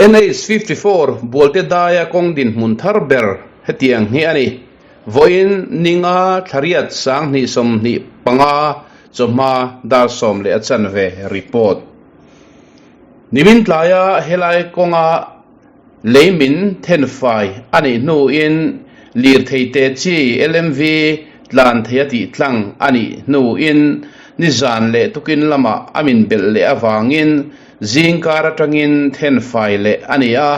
NH 54 Bualte daia kawng dinhmun thar ber hetiang hi a ni. Vawiin ninga thlariat 2025 chawhma dar sawm leh a chanve report. Nimin tlaia helai kawnga lei min thenfai a nih hnuin lirthei te chi LMV tlan thei a tih tlang a nih hnuin nizan leh tukin lamah a min belh leh avangin zingkar atangin thenfai leh a ni a.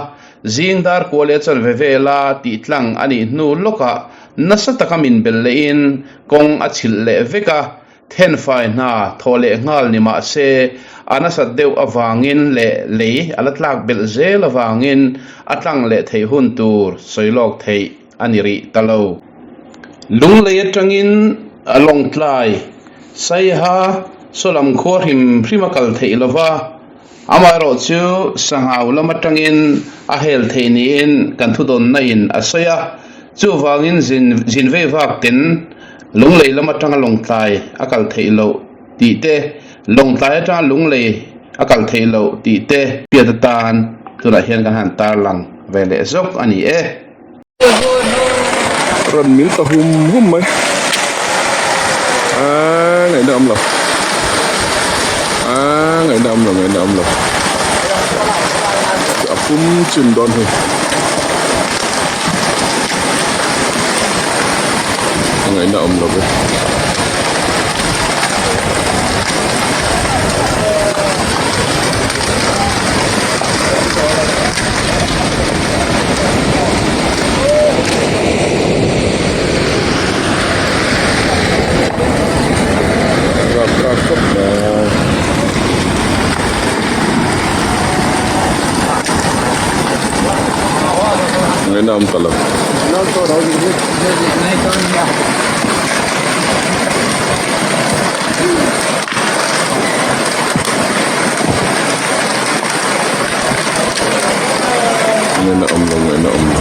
Zing dar kua leh chanve vela tih tlang a nih hnu lawkah nasa taka min belh lehin kawng a chhilh leh vek a. Thenfai hna thawh leh nghal ni mah se, a nasat deuh avangin leh lei a la tlak belh zel avangin a tlang leh theih hun tur sawi lawk theih a ni rih ta lo. Lunglei atangin Lawngtlai, Saiha, Sawlam khua hrim hrim a kal theih lo va, amaherawh chu Sanghau lam atangin a hel theih niin kan thudawnna in a sawi a, chuvangin zin vei vak ten Lunglei lam atanga Lawngtlai a kal theih loh tih te, Lawngtlai atanga Lunglei a kal theih loh tih te hriat atan tunah hian kan han tarlang ve leh zawk a ni e. Rawn mil ta hum hum mai aaa ngaihna awm lo aaa ngaihna awm lo ngaihna awm lo a pum chin dawn hi. A ngaihna awm lo ve. Rapthlak khawp mai. Ngaihna awm ta lo. Ngaihna awm lo, ngaihna awm lo.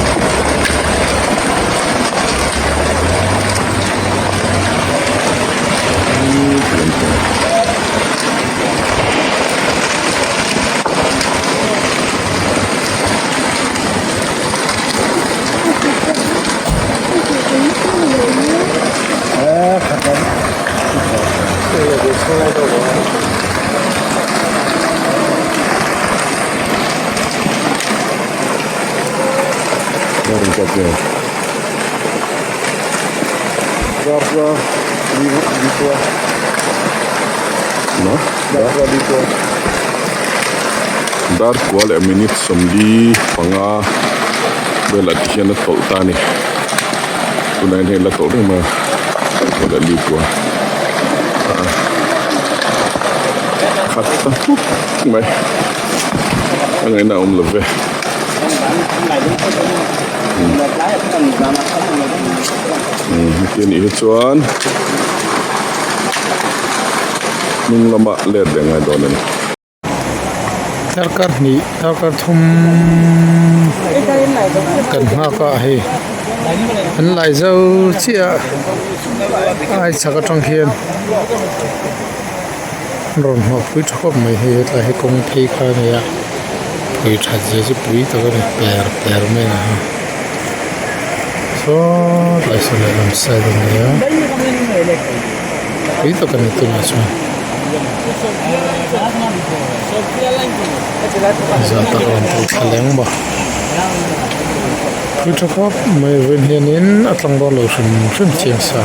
Dar kua leh minute 45 velah ti hian a tawlh ta a ni tunah hian hei la tawlh reng mai a kua leh li kua khat ta huk mai a ngaihna a awm lo ve. Heti anih hi chuan hnung lama let leh ngai dawn a ni. Darkar hnih darkar thum kan nghak a hei an lai zo chiah a ai chhak atang hian rawn hnawh pui tha khawp mai hei hetlai hi kawng phei kha a ni a pui that zia chu pui tak a ni per per mai a ni saw tlai saw lehlam side a ni a pui tak a ni tunah chuan. Zah tak rawn tih thla leng maw pui tha khawp mai vawiin hianin a tlangval lo hrim hrim chiang sa.